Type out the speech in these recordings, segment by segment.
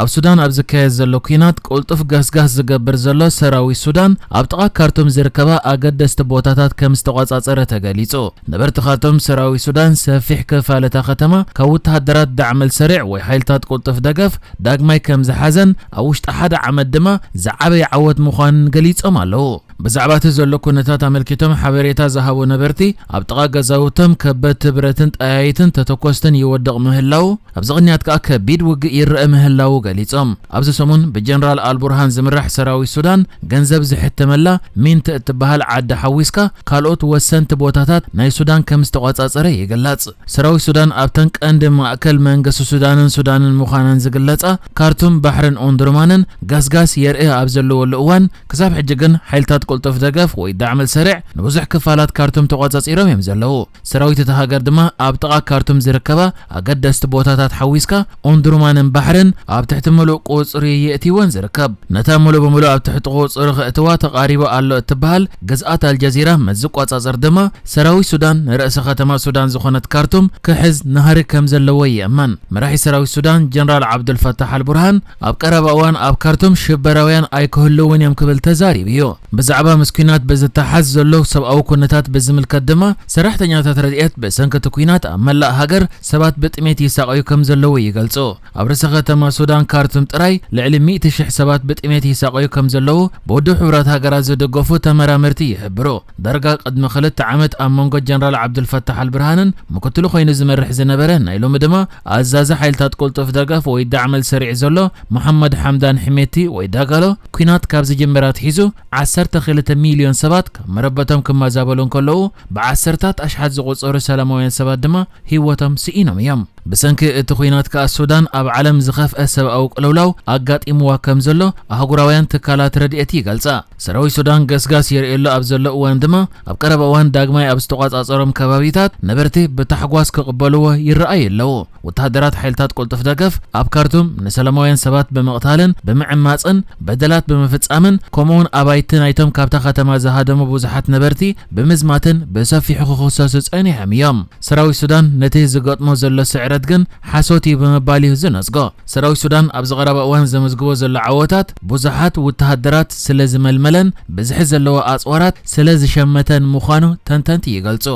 ኣብ ሱዳን ኣብ ዝካየድ ዘሎ ኲናት ቅልጡፍ ገስጋስ ዝገብር ዘሎ ሰራዊት ሱዳን፣ ኣብ ጥቓ ካርቱም ዝርከባ ኣገደስቲ ቦታታት ከም ዝተቖጻጸረ ተገሊጹ። ነበርቲ ካርቱም፣ ሰራዊት ሱዳን ሰፊሕ ክፋል እታ ከተማ ካብ ወተሃደራት ዳዕመል ሰሪዕ ወይ ሓይልታት ቅልጡፍ ደገፍ ዳግማይ ከም ዝሓዘን፣ ኣብ ውሽጢ ሓደ ዓመት ድማ ዝዓበየ ዓወት ምዃኑን ገሊጾም ኣለዉ። ብዛዕባ እቲ ዘሎ ኩነታት ኣመልኪቶም ሓበሬታ ዝሃቡ ነበርቲ፣ ኣብ ጥቓ ገዛውቶም ከበድቲ ብረትን ጠያይትን ተተኮስትን ይወድቕ ምህላዉ፣ ኣብዚ ቅንያት ከኣ ከቢድ ውግእ ይረአ ምህላዉ ገሊጾም። ኣብዚ ሰሙን ብጀነራል ኣልቡርሃን ዝምራሕ ሰራዊት ሱዳን ገንዘብ ዝሕተመላ ሚንት እትበሃል ዓዲ ሓዊስካ ካልኦት ወሰንቲ ቦታታት ናይ ሱዳን ከም ዝተቖጻጸረ ይግለጽ። ሰራዊት ሱዳን ኣብተን ቀንዲ ማእከል መንግስቲ ሱዳንን ሱዳንን ምዃነን ዝግለጻ ካርቱም፣ ባሕርን ኦንዱርማንን ገስጋስ የርኢ ኣብ ዘለወሉ እዋን፣ ክሳብ ሕጂ ግን ሓይልታት ቅልጡፍ ደገፍ ወይ ዳዕመል ሰሪዕ ንብዙሕ ክፋላት ካርቱም ተቖጻጺሮም እዮም ዘለዉ። ሰራዊት እታ ሃገር ድማ ኣብ ጥቓ ካርቱም ዝርከባ ኣገደስቲ ቦታታት ሓዊስካ ኦንዱርማንን ባሕርን ኣብ ትሕቲ ምሉእ ቁጽሪ የእትይወን ዝርከብ። ነታ ምሉእ ብምሉእ ኣብ ትሕቲ ቁጽሪ ከእትዋ ተቓሪቡ ኣሎ እትበሃል ግዝኣት ኣልጀዚራ ምስ ዝቆጻጸር ድማ፣ ሰራዊት ሱዳን ንርእሲ ከተማ ሱዳን ዝኾነት ካርቱም ክሕዝ ናህሪ ከም ዘለዎ ይእመን። መራሒ ሰራዊት ሱዳን ጀነራል ዓብዱልፈታሕ ኣልቡርሃን ኣብ ቀረባ እዋን ኣብ ካርቱም ሽበራውያን ኣይክህልውን እዮም ክብል ተዛሪቡ እዩ። ብዛዕባ ምስ ኲናት ብዝተሓዝ ዘሎ ሰብኣዊ ኩነታት ብዝምልከት ድማ፣ ሰራሕተኛታት ረድኤት ብሰንኪ እቲ ኲናት ኣብ መላእ ሃገር ሰባት ብጥሜት ይሳቐዩ ከም ዘለዉ ይገልጹ። ኣብ ርእሰ ከተማ ሱዳን ካርቱም ጥራይ ልዕሊ ሚእቲ ሽሕ ሰባት ብጥሜት ይሳቐዩ ከም ዘለዉ ብውድብ ሕቡራት ሃገራት ዝድገፉ ተመራመርቲ ይሕብሩ። ዳርጋ ቅድሚ ክልተ ዓመት ኣብ መንጎ ጀነራል ዓብዱልፈታሕ ኣልብርሃንን ምክትሉ ኮይኑ ዝመርሕ ዝነበረ፣ ናይ ሎሚ ድማ ኣዛዚ ሓይልታት ቅልጡፍ ደገፍ ወይ ዳዕመል ሰሪዕ ዘሎ መሓመድ ሓምዳን ሕሜቲ ወይ ዳጋሎ፣ ኲናት ካብ ዝጅምር ኣትሒዙ ዓሰርተ ክልተ ሚልዮን ሰባት ካብ መረበቶም ክመዛበሉ እንከለዉ፣ ብዓሰርታት ኣሽሓት ዝቑጸሩ ሰላማውያን ሰባት ድማ ህይወቶም ስኢኖም እዮም። ብሰንኪ እቲ ኲናት ከኣ ሱዳን ኣብ ዓለም ዝኸፍአ ሰብኣዊ ቅልውላው ኣጋጢምዋ ከም ዘሎ ኣህጉራውያን ትካላት ረድኤት ይገልጻ። ሰራዊት ሱዳን ገስጋስ የርእየሉ ኣብ ዘሎ እዋን ድማ፣ ኣብ ቀረባ እዋን ዳግማይ ኣብ ዝተቖጻጸሮም ከባቢታት ነበርቲ ብታሕጓስ ክቕበልዎ ይረኣዩ ኣለዉ። ወተሃደራት ሓይልታት ቅልጡፍ ደገፍ ኣብ ካርቱም ንሰላማውያን ሰባት ብምቕታልን ብምዕማጽን፣ በደላት ብምፍጻምን፣ ከምኡውን ኣባይቲ ናይቶም ካብታ ከተማ ዝሃደሙ ብዙሓት ነበርቲ ብምዝማትን ብሰፊሑ ክኽሰሱ ጸኒሖም እዮም። ሰራዊት ሱዳን ነቲ ዝገጥሞ ዘሎ ስዕረት ግን ሓሶት እዩ ብምባል እዩ ዝነጽጎ። ሰራዊት ሱዳን ኣብዚ ቀረባ እዋን ዘመዝግቦ ዘሎ ዓወታት፣ ብዙሓት ወተሃደራት ስለ ዝመልመለን ብዝሒ ዘለዎ ኣጽዋራት ስለ ዝሸመተን ምዃኑ ተንተንቲ ይገልጹ።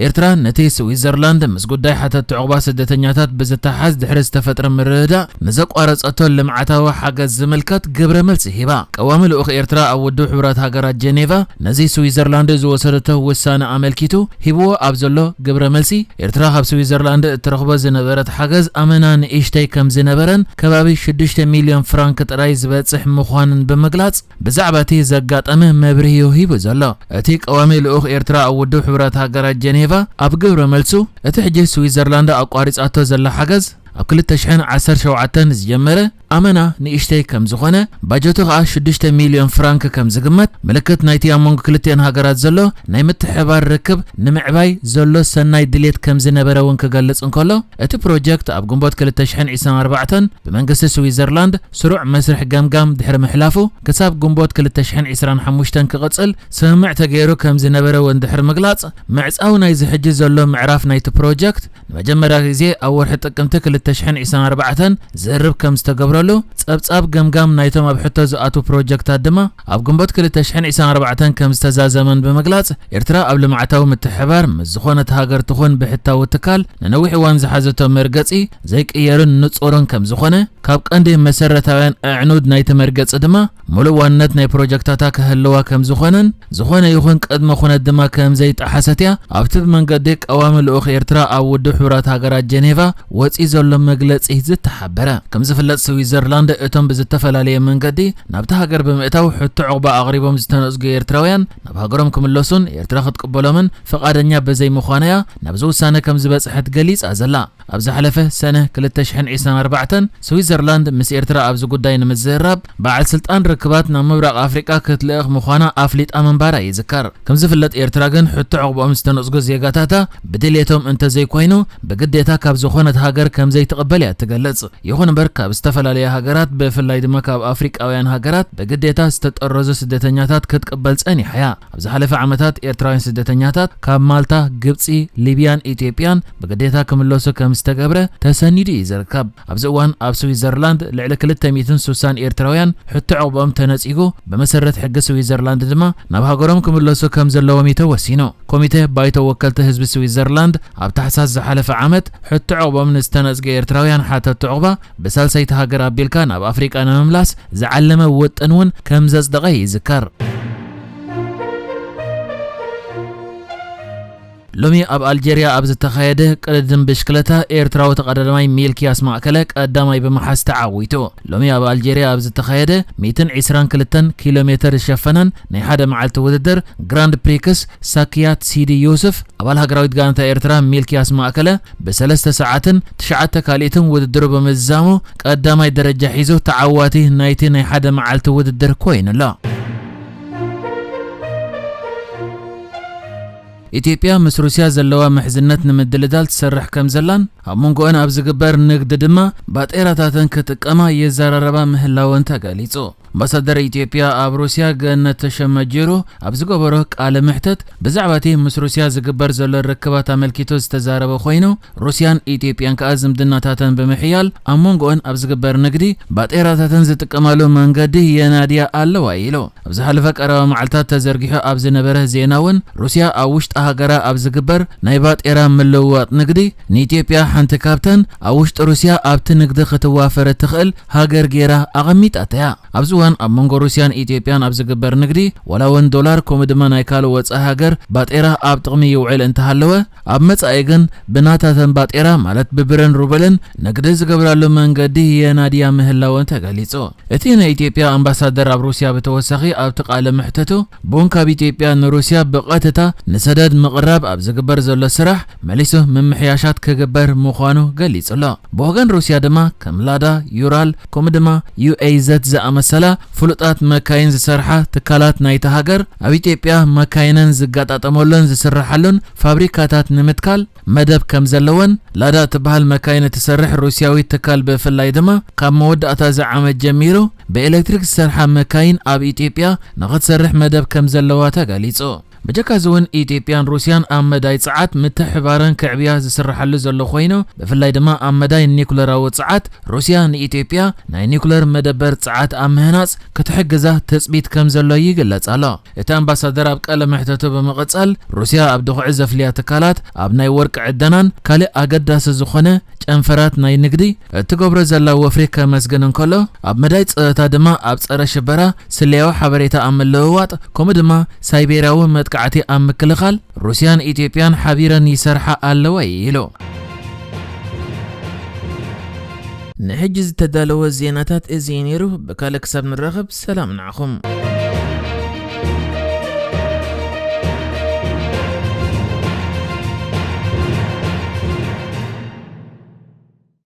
ኤርትራ ነቲ ስዊዘርላንድ ምስ ጉዳይ ሓተትቲ ዑቕባ ስደተኛታት ብዝተሓዝ ድሕሪ ዝተፈጥረ ምርድዳእ ንዘቋረጸቶ ልምዓታዊ ሓገዝ ዝምልከት ግብረ መልሲ ሂባ። ቀዋሚ ልኡኽ ኤርትራ ኣብ ውድብ ሕቡራት ሃገራት ጀኔቫ ነዚ ስዊዘርላንድ ዝወሰደቶ ውሳነ ኣመልኪቱ ሂብዎ ኣብ ዘሎ ግብረ መልሲ፣ ኤርትራ ካብ ስዊዘርላንድ እትረኽቦ ዝነበረት ሓገዝ ኣመና ንእሽተይ ከም ዝነበረን ከባቢ ሽዱሽተ ሚልዮን ፍራንክ ጥራይ ዝበጽሕ ምዃኑን ብምግላጽ፣ ብዛዕባ እቲ ዘጋጠመ መብርሂ እዩ ሂቡ ዘሎ። እቲ ቀዋሚ ልኡኽ ኤርትራ ኣብ ውድብ ሕቡራት ሃገራት ጀኔቫ ኣብ ግብረ መልሱ፣ እቲ ሕጂ ስዊዘርላንድ ኣቋሪጻቶ ዘላ ሓገዝ ኣብ ክልተ ሽሕን ዓሰርተ ሸውዓተን ዝጀመረ ኣመና ንእሽተይ ከም ዝኾነ፣ ባጀቱ ከኣ ሽዱሽተ ሚልዮን ፍራንክ ከም ዝግመት፣ ምልክት ናይቲ ኣብ መንጎ ክልቲኤን ሃገራት ዘሎ ናይ ምትሕብባር ርክብ ንምዕባይ ዘሎ ሰናይ ድሌት ከም ዝነበረ እውን ክገልጽ እንከሎ፣ እቲ ፕሮጀክት ኣብ ግንቦት ክልተ ሽሕን ዕስራን ኣርባዕተን ብመንግስቲ ስዊዘርላንድ ስሩዕ መስርሕ ገምጋም ድሕሪ ምሕላፉ፣ ክሳብ ግንቦት ክልተ ሽሕን ዕስራን ሓሙሽተን ክቕጽል ስምምዕ ተገይሩ ከም ዝነበረ እውን ድሕሪ ምግላጽ፣ ምዕጻው ናይዚ ሕጂ ዘሎ ምዕራፍ ናይቲ ፕሮጀክት ንመጀመርያ ግዜ ኣብ ወርሒ ጥቅምቲ ክልተ ሽሕን ዕስራን ኣርባዕተን ዝርርብ ከም ዝተገብረሉ ጸብጻብ ገምጋም ናይቶም ኣብ ሕቶ ዝኣትዉ ፕሮጀክታት ድማ ኣብ ግንቦት ክልተ ሽሕን ዕስራን ኣርባዕተን ከም ዝተዛዘመን ብምግላጽ፣ ኤርትራ ኣብ ልምዓታዊ ምትሕብባር ምስ ዝኾነት ሃገር ትኹን ብሕታዊ ትካል ንነዊሕ እዋን ዝሓዘቶ መርገጺ ዘይቅየርን ንጹርን ከም ዝኾነ፣ ካብ ቀንዲ መሰረታውያን ኣዕኑድ ናይቲ መርገጺ ድማ ምሉእ ዋንነት ናይ ፕሮጀክታታ ክህልዋ ከም ዝኾነን፣ ዝኾነ ይኹን ቅድመ ኩነት ድማ ከም ዘይጠሓሰት እያ ኣብቲ ብመንገዲ ቀዋሚ ልኡኽ ኤርትራ ኣብ ውድብ ሕቡራት ሃገራት ጀኔቫ ወጺኡ ዘሎ መግለጺ ዝተሓበረ። ከም ዝፍለጥ፣ ስዊዘርላንድ እቶም ብዝተፈላለየ መንገዲ ናብቲ ሃገር ብምእታው ሕቶ ዑቕባ ኣቕሪቦም ዝተነጽጉ ኤርትራውያን ናብ ሃገሮም ክምለሱን ኤርትራ ክትቅበሎምን ፍቓደኛ ብዘይምዃና እያ ናብዚ ውሳነ ከም ዝበጽሐት ገሊጻ ዘላ። ኣብ ዝሓለፈ ሰነ ክልተ ሽሕን ዕስራን ኣርባዕተን፣ ስዊዘርላንድ ምስ ኤርትራ ኣብዚ ጉዳይ ንምዝርራብ በዓል ስልጣን ርክባት ናብ ምብራቕ ኣፍሪቃ ክትልእኽ ምዃና ኣፍሊጣ ምንባራ ይዝከር። ከም ዝፍለጥ፣ ኤርትራ ግን ሕቶ ዑቕባኦም ዝተነጽጉ ዜጋታታ ብድሌቶም እንተዘይኮይኑ ብግዴታ ካብ ዝኾነት ሃገር ከም ትቕበል እያ ትገልጽ። ይኹን እምበር ካብ ዝተፈላለያ ሃገራት ብፍላይ ድማ ካብ ኣፍሪቃውያን ሃገራት ብግዴታ ዝተጠረዙ ስደተኛታት ክትቅበል ጸኒሓ እያ። ኣብ ዝሓለፈ ዓመታት ኤርትራውያን ስደተኛታት ካብ ማልታ፣ ግብጺ፣ ሊብያን ኢትዮጵያን ብግዴታ ክምለሱ ከም ዝተገብረ ተሰኒዱ እዩ ዝርከብ። ኣብዚ እዋን ኣብ ስዊዘርላንድ ልዕሊ ክልተ ሚእትን ስሳን ኤርትራውያን ሕቶ ዕቑቦም ተነጺጉ፣ ብመሰረት ሕጊ ስዊዘርላንድ ድማ ናብ ሃገሮም ክምለሱ ከም ዘለዎም እዩ ተወሲኑ። ኮሚቴ ባይቶ ወከልቲ ህዝቢ ስዊዘርላንድ ኣብ ታሕሳስ ዝሓለፈ ዓመት ሕቶ ዕቑቦም ንዝተነጽገ ኤርትራውያን ሓተቲ ዕቑባ ብሳልሰይቲ ሃገር ኣቢልካ ናብ ኣፍሪቃ ንምምላስ ዝዓለመ ውጥን እውን ከም ዘጽደቐ ይዝከር። ሎሚ ኣብ ኣልጀርያ ኣብ ዝተኻየደ ቅድድም ብሽክለታ ኤርትራዊ ተቐዳዳማይ ሚልኪያስ ማእከለ ቀዳማይ ብምሓዝ ተዓዊቱ። ሎሚ ኣብ ኣልጀርያ ኣብ ዝተኻየደ ሚእትን ዕስራን ክልተን ኪሎ ሜተር ዝሸፈነን ናይ ሓደ መዓልቲ ውድድር ግራንድ ፕሪክስ ሳክያት ሲዲ ዩስፍ ኣባል ሃገራዊት ጋንታ ኤርትራ ሚልኪያስ ማእከለ ብሰለስተ ሰዓትን ትሽዓተ ካልኢትን ውድድሩ ብምዝዛሙ ቀዳማይ ደረጃ ሒዙ ተዓዋቲ ናይቲ ናይ ሓደ መዓልቲ ውድድር ኮይኑ'ሎ። ኢትዮጵያ ምስ ሩስያ ዘለዋ ምሕዝነት ንምድልዳል ትሰርሕ ከም ዘላን ኣብ መንጎአን ኣብ ዝግበር ንግድ ድማ ባጤራታተን ክጥቀማ ይዘራረባ ምህላወን ተገሊጹ። ኣምባሳደር ኢትዮጵያ ኣብ ሩስያ ገነት ተሸመ ጀሮ ኣብ ዝገበሮ ቃለ መሕተት ብዛዕባ እቲ ምስ ሩስያ ዝግበር ዘሎ ርክባት ኣመልኪቱ ዝተዛረበ ኮይኑ፣ ሩስያን ኢትዮጵያን ከኣ ዝምድናታተን ብምሕያል ኣብ መንጎአን ኣብ ዝግበር ንግዲ ባጤራታተን ዝጥቀማሉ መንገዲ የናድያ ኣለዋ ኢሉ። ኣብ ዝሓለፈ ቀረባ መዓልታት ተዘርጊሑ ኣብ ዝነበረ ዜና እውን ሩስያ ኣብ ውሽጢ ሃገራ ኣብ ዝግበር ናይ ባጤራ ምልውዋጥ ንግዲ ንኢትዮጵያ ሓንቲ ካብተን ኣብ ውሽጢ ሩስያ ኣብቲ ንግዲ ክትዋፈር እትኽእል ሃገር ገይራ ኣቐሚጣታ እያ። ኣብዚ እዋን ኣብ መንጎ ሩስያን ኢትዮጵያን ኣብ ዝግበር ንግዲ ዋላ እውን ዶላር ከምኡ ድማ ናይ ካልእ ወጻኢ ሃገር ባጤራ ኣብ ጥቕሚ ይውዕል እንተሃለወ ኣብ መጻኢ ግን ብናታተን ባጤራ ማለት ብብርን ሩብልን ንግዲ ዝገብራሉ መንገዲ የናድያ ምህላወን ተገሊጹ። እቲ ናይ ኢትዮጵያ ኣምባሳደር ኣብ ሩስያ ብተወሳኺ ኣብቲ ቃለ መሕተቱ ቡን ካብ ኢትዮጵያ ንሩስያ ብቐጥታ ንሰደድ ምቕራብ ኣብ ዝግበር ዘሎ ስራሕ መሊሱ ምምሕያሻት ክግበር ምዃኑ ገሊጹ ኣሎ። ብወገን ሩስያ ድማ ከም ላዳ፣ ዩራል ከምኡ ድማ ዩ ኤ ዘድ ዝኣመሰላ ፍሉጣት መካይን ዝሰርሓ ትካላት ናይቲ ሃገር ኣብ ኢትዮጵያ መካይነን ዝገጣጠመሉን ዝስረሓሉን ፋብሪካታት ንምትካል መደብ ከም ዘለወን፣ ላዳ እትበሃል መካይን እትሰርሕ ሩስያዊት ትካል ብፍላይ ድማ ካብ መወዳእታ እዚ ዓመት ጀሚሩ ብኤሌክትሪክ ዝሰርሓ መካይን ኣብ ኢትዮጵያ ንኽትሰርሕ መደብ ከም ዘለዋ ተገሊጹ። ብጀካ እዚ እውን ኢትዮጵያን ሩስያን ኣብ መዳይ ጸዓት ምትሕባረን ክዕብያ ዝስርሓሉ ዘሎ ኮይኑ፣ ብፍላይ ድማ ኣብ መዳይ ኒኩለራዊ ጸዓት ሩስያ ንኢትዮጵያ ናይ ኒኩለር መደበር ጸዓት ኣብ ምህናጽ ክትሕግዛ ትጽቢት ከም ዘሎ ይግለጽ ኣሎ። እቲ ኣምባሳደር ኣብ ቃለ መሕተቱ ብምቕጻል፣ ሩስያ ኣብ ድኹዒ ዘፍልያ ትካላት፣ ኣብ ናይ ወርቂ ዕደናን ካልእ ኣገዳሲ ዝኾነ ጨንፈራት ናይ ንግዲ እትገብሮ ዘላ ወፍሪ ከመስግን እንከሎ፣ ኣብ መዳይ ጸጥታ ድማ ኣብ ጸረ ሽበራ፣ ስለያዊ ሓበሬታ ኣብ ምልውዋጥ፣ ከምኡ ድማ ሳይቤርያዊ መጥቃዕቲ ኣብ ምክልኻል ሩስያን ኢትዮጵያን ሓቢረን ይሰርሓ ኣለዋ ኢሉ። ንሕጂ ዝተዳለወ ዜናታት እዚ እዩ ነይሩ። ብካልእ ክሳብ ንራኸብ ሰላም ንዓኹም።